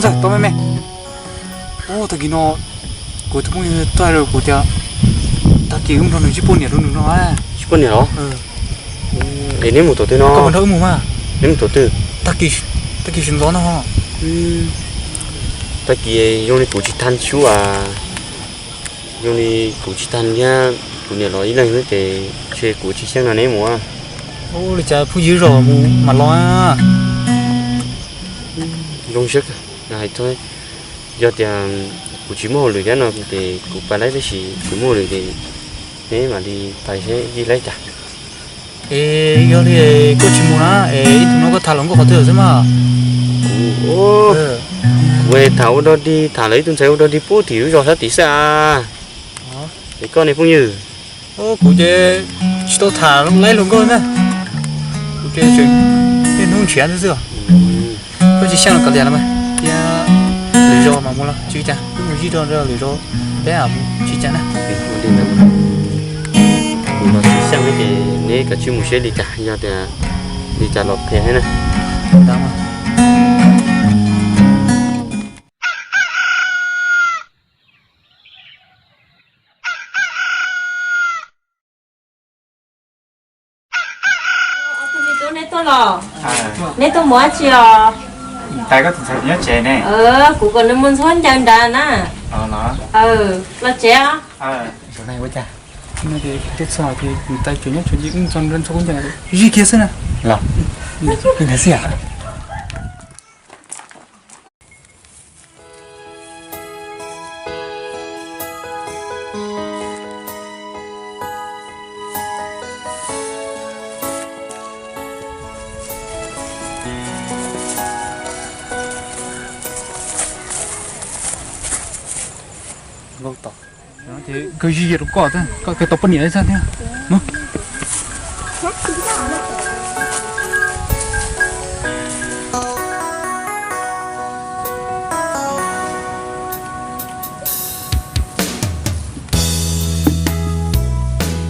Txawm tau me me. Ub, tag kis no kuv tus phooj ywg tuaj hais rau kuv tias tag kis wb nrog nws zij poj niam rau nws no. Zij poj niam los? Es neb mus thaum twg no? Koj nrog wb mus mas. Neb mus thaum twg? Tag kis, tag kis sawv ntxov no. Tag kis zoo li kuv tsis tag xyuas, zoo li kuv tsis tag thiab, kuv niam los ib leeg xwb ces ntshe kuv tsis xyeej nrog neb mus. Ua li cas phooj ywg zos mus mam los. Zoo siab hais, yog tias kuv tsis muaj hauj lwm thiab no ces kuv pais laib, tab sis kuv muaj hauj lwm ces neb mam li pais seb zij laib cas. Es yog li koj tsis mus na, es ib tug no koj tham hluas nkauj qhov twg xwb mas? Kuv, kuv tham ua dog dig, tham lawv ib tug ntxhais ua dog dig puag tim lub zos sab tid xwb a. Es koj ne phooj ywg? Kuv ces tsis tau tham laib hluas nkauj na. Kuv ces tseem niaj hnub nrhiav xwb xwb. Koj tsis xyeej los kav liam los mas, thiab lwm zaus mas mus los tsis ua cas, wb mus zij rau lwm zaus peb mam mus tsis ua cas na. Kuv los tsis xyeej ces neb kav tsij mus seb li cas, yog tias li cas los qhia thiab na. Neb tuaj mus dab tsi os? Kuv kom nws mus ntxhua ncaws nrad na. Los tsev os. Zij kiag xwb na. Los, zij kiag xwb. Nkauj zij rau koj, koj tau poj niam thiab.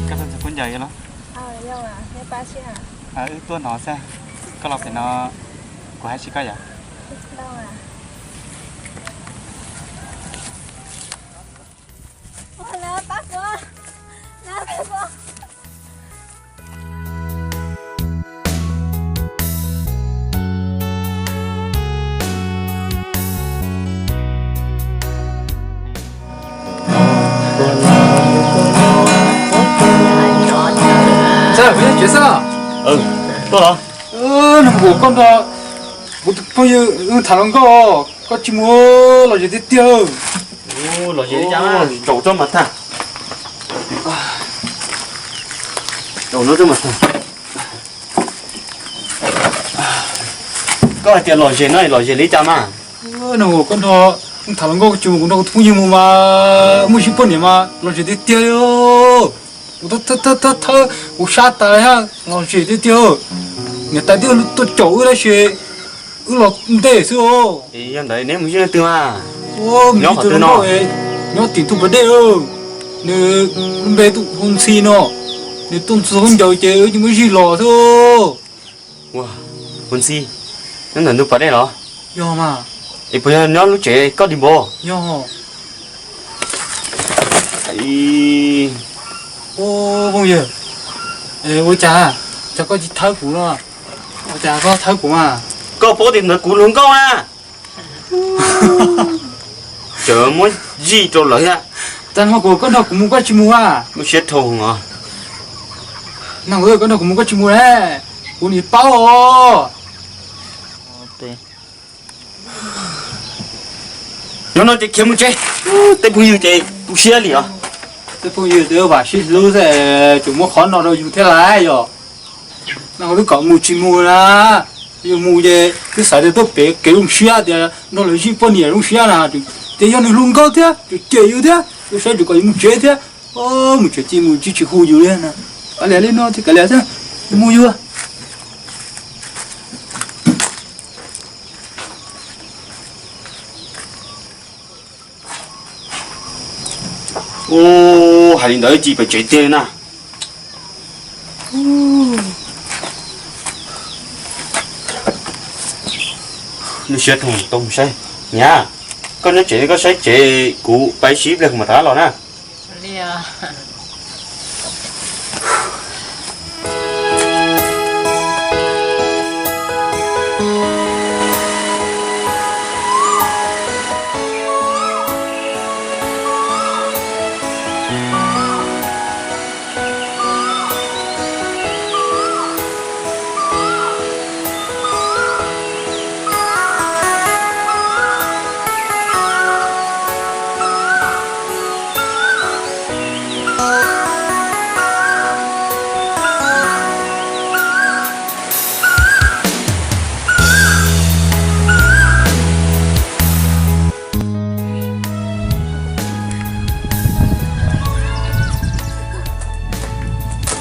Koj tuaj ntxhua kub ncaws los? Wb tuaj no xwb, koj los pem no, kuv hais tsis koj yom. Tsev xwb. Tuaj los. Nag hmo koj nrog kuv tus phooj ywg tham hluas nkauj, koj tsis mus, lom zem tiag tiag. Lom zem li cas, zaum tso mas tag. Zaum no tso mas tag. Koj hais tias lom zem no lom zem li cas mas? Nag hmo koj nrog tham hluas nkauj, koj tsis mus, kuv nrog kuv tus phooj ywg mus mas muaj ib poj niam mas lom zem tiag tiag li. Kuv thawb, kuv sab tas thiab, lom zem tiag tiag. Niam tais twb tuaj caum wb tab sis wb los ntej xwb os. Yog ntawd neb mus zij leej twg mas? Nyob tim ntug pas dej, nws lub npe hu Ntxhi no, nws tuaj ntxhua khaub ncaws ces wb cia muab zij los xwb. Ua, Hu Ntxhi, nyob ntawm ntug pas dej los? Yog mas. Es puas yog nyob lub tsev koj dim npaum? Yog. Phooj ywg, ua cas, cas koj tsis thawb kuv no? Ua cas koj thawb kuv mas? Koj paub tias ntawd kuv hluas nkauj na. Tseem muab zij rau lawv thiab. Tag nrho kuv koj nrog kuv mus koj tsis mus a? Lub siab dhau os. Nag hmo koj nrog kuv mus koj tsis mus ne, kuv nim paub os. Nyob no ces khiav mus tsev, tej phooj ywg ces tu siab li os. Tej phooj ywg twb vam sib hlub xwb, tseem muab qhov no rau yus thiab lawm yog. No twb kom mus tsis mus na, yus mus ces twb xav tias tuaj pem kev zoo siab tias nrog lawv zij poj niam zoo siab na, ces yog nws hluas nkauj thiab, tseem cem yus thiab, yus saib tseem kom yus mus tsev thiab. Mus tsev ces mus tsis, tsis hu yus li na. Kav liam li no ces kav liam thiab, mus yus. Ub, hais li ntawd cia pem tsev tiag na. Lub siab dhau, tau mus saib. Niam, koj nyob tsev koj saib tsev, kuv pais ib pliag kuv mam rov qab los na.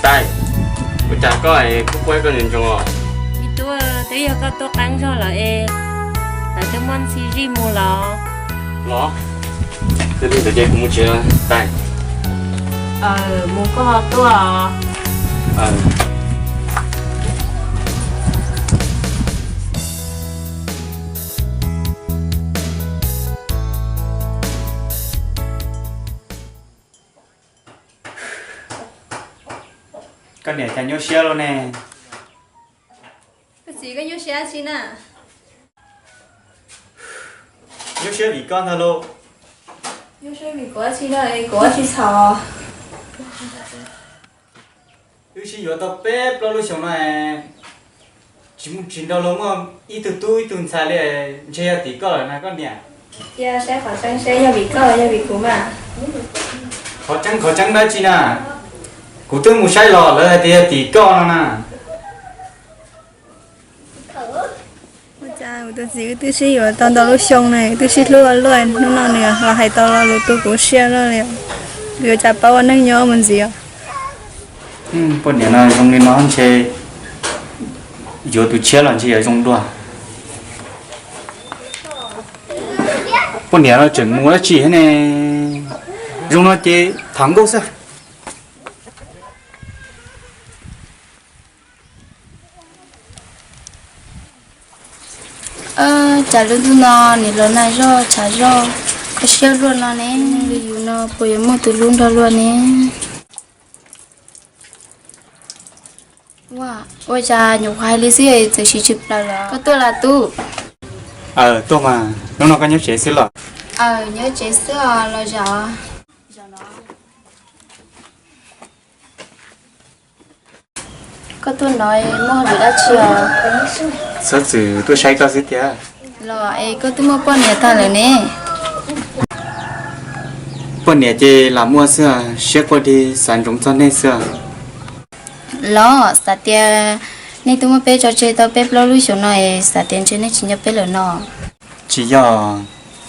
Tais, ua cas koj kuj quaj koj ntsoov ntsoov os? Me tub, twb yog koj tuaj qeeb zog lawm es lawv twb muab ntxhi zij mus los. Los, yog li ntawd ces kuv mus tsev lawm Tais. Mus koj ho tuaj. Koj niam cas nyuaj siab luaj ne? Koj txiv, koj nyuaj siab dab tsi na? Nyuaj siab vim koj ntag lauj. Nyuaj siab vim kuv dab tsi na, kuv dab tsi txhaum? Wb sib yuav tau peb plaub lub xyoos no, tsis mus tsis nrog luag muaj ib tug tub ib tug ntxhais li, ntshe yog tim koj lawm na koj niam. Cia saib qhov tseeb seb yog vim koj los yog vim kuv mas. Qhov tseeb, qhov tseeb dab tsi na? Kuv twb mus saib los lawv hais tias yog tim koj no na. Ua cas kuv tus txiv wb twb sib yuav tau ntau lub xyoo na, wb twb sib hlub ua luaj, hnub no nws los hais tau lo lus tu kuv siab luaj li. Kuv yuav cas paub ua neej nyob mus ntxiv os. Poj niam no zoo li no ntshe yuav tus tshiab los ntshe yuav zoo dua. Poj niam no tseem mus dab tsi thiab ne? Zoo no ces tham nkauj xwb. Cas lub ntuj no nim los nag zog tshav zog, kho siab luaj no ne. Li yus no puas yuav muaj tus hlub nrog luag ne? Ua cas nyuam qhuav hais li xwb txawm siv tsis plaws lawm. Koj tuaj los tub? Aws, tuaj mas. Hnub no koj nyob tsev xwb los? Aws, nyob tsev xwb os, los zaum. Koj tuaj no muaj hauj lwm dab tsi os? Txhob txwm tuaj saib koj xwb tiag. Los es koj twb muaj poj niam tag lawm ne? Poj niam ces lam muaj xwb, siab quaj dig xav ntsoov txog nej xwb. Los xav tias nej twb muab peb tso tseg tau peb plaub lub xyoos no es xav tias ntshe nej tsis nco peb lawm no. Tsis yog,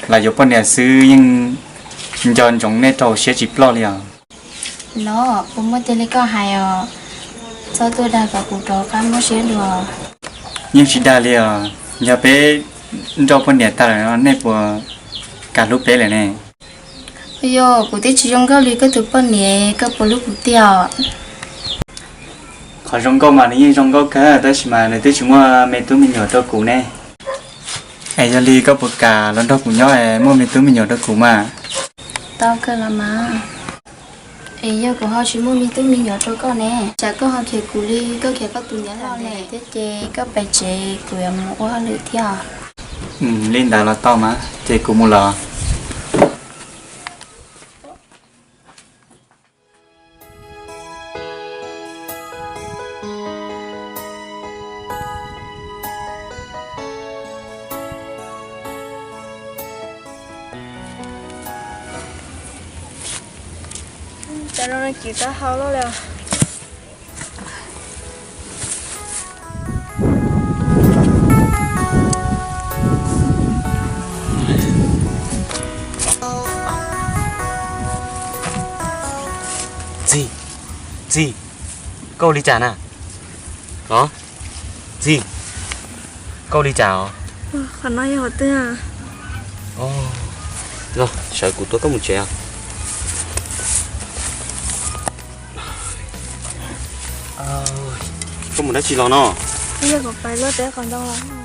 lam yuav poj niam xwb yeej nco ntsoov nej rau siab tsis ploj li os. Los puas muaj tiag li koj hais os? Txhob tuaj dag kom kuv rov qab mob siab dua. Yeej tsis dag li os, yog peb nrauj poj niam tag lawm no nej puas kam hlub peb lawm ne? Yog kuv twb tsis zoo nkauj li koj tus poj niam, koj puas hlub kuv tiag? Qhov zoo nkauj mas nws yeej zoo nkauj kawg tab sis mas nws twb tsis muaj me tub me nyuam rau kuv ne. Es yog li koj puas kam los nrog kuv nyob es muaj me tub me nyuam rau kuv mas? Tau kawg los mas. Es yog kuv ho tsis muaj me tub me nyuam rau koj ne, tsam koj ho khiav kuv li koj khiav koj tus niam loj ne thiab ces koj pais tsev kuv yuav mus ua hauj lwm thiab. Li ntawd los tau mas, ces kuv mus los. Cov no nws kim tau hau loj li os. Txiv, txiv, koj ua li cas na? Los, txiv, koj ua li cas os? Qhov no yog qhov twg? Los, sawv kuv tuav koj mus tsev. Koj mus dab tsi los no? Yog kuv pais luaj teb qos ntoo los.